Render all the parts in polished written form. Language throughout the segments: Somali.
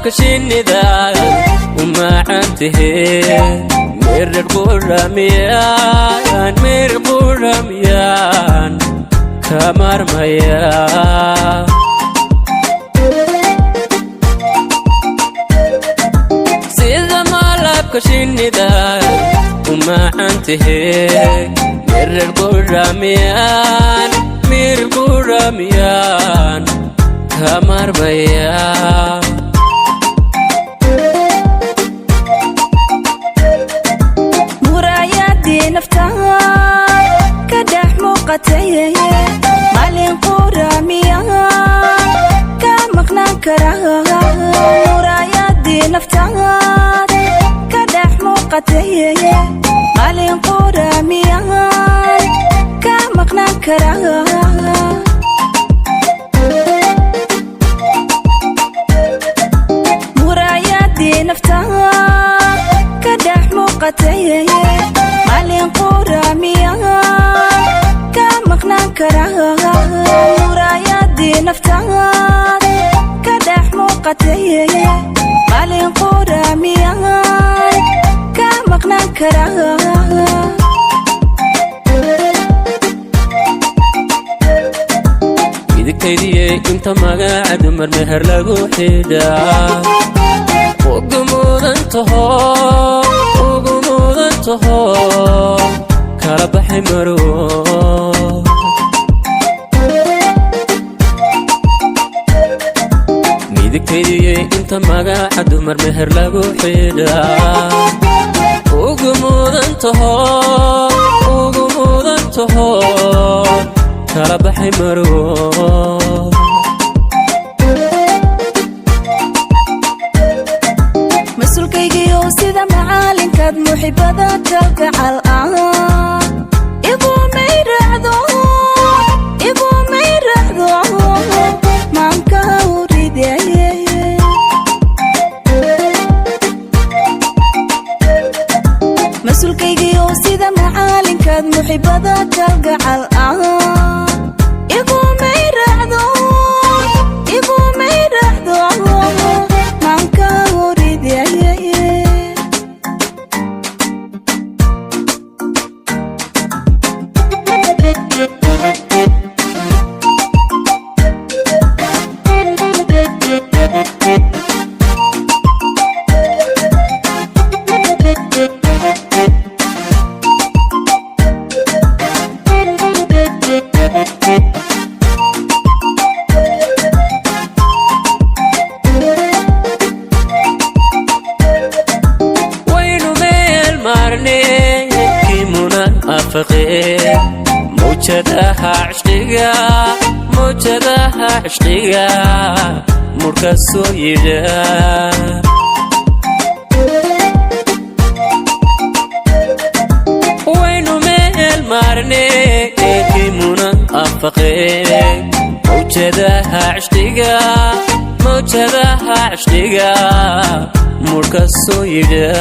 Malabka shinnida u macantahee, mirir quramiyaan, mirir quramiyaan ka marmaya. Sida malabka shinnida u macantahee, mirir quramiyaan, mirir quramiyaan ka marmaya. Muraayadii naftaa ka dhex muuqatay, maalin quramiya ka maqnaan karaa? Muraayadii naftaad ka dhex muuqatay, maalin quramiya ka maqnaan karaa? Muraayadii naftaa ka dhex muuqatay, maalin quramiya ka maqnaan karaa? Muraayadii naftaad ka dhex muuqatay, maalin quramiya ka maqnaan karaa? Midigtaydiyey inta magaca dumar meher lagu xidhaa, ugu mudan taho, ugu mudan taho, kala baxay maro. Midigtaydiyey inta magaca dumar meher lagu xidhaa, ugu mudan taho, ugu mudan taho, kala baxay maro. Mas-uulkaygiiyow, sida macaalinkaad muxibada kalgacal ah igumay raacdo, igumay raacdo, maanka uride. Mas-uulkaygiiyow, sida macaalinkaad muxibada kalgacal ah igumay raacdo, igumay raacdo, maanka uride. Waynu meel maarnay kii munaafaqee, mawjadaha cishqiga, mawjadaha cishqiga murka soo yidha. Waynu meel maarnay kii munaafaqee, mawjadaha cishqiga, mawjadaha cishqiga murka soo yidha.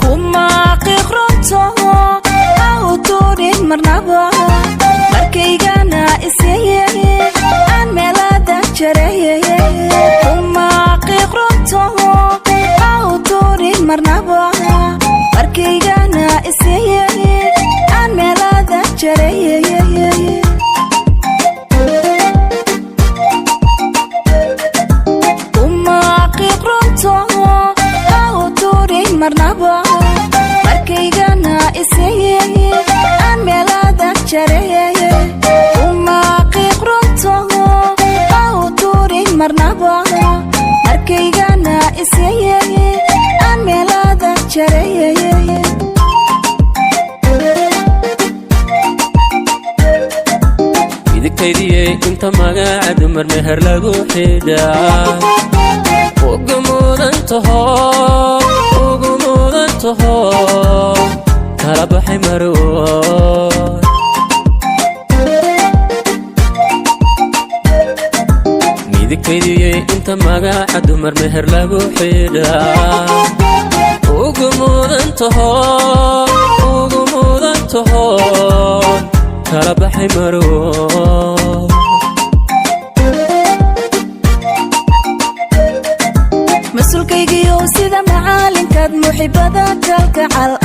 Kuma qiqronto ha u tuurin marnaba, markaygana iseye aan meelada jareye. Kuma qiqronto ha u tuurin marnaba, markaygana iseye aan meelada jareye. Kuma qiqronto ha u tuurin marnaba, markaygana iseye aan meelada jareye. Kuma qiqronto ha u tuurin marnaba, markaygana iseye aan meelada jareye. Midigtaydiyey inta magaca dumar meher lagu xidhaa, ugu mudan taho, ugu mudan taho, kala baxay maro. Midigtaydiyey inta magaca dumar meher lagu xidhaa, ugu mudan taho, ugu mudan taho, kala baxay maro. Muxibada kalgacal.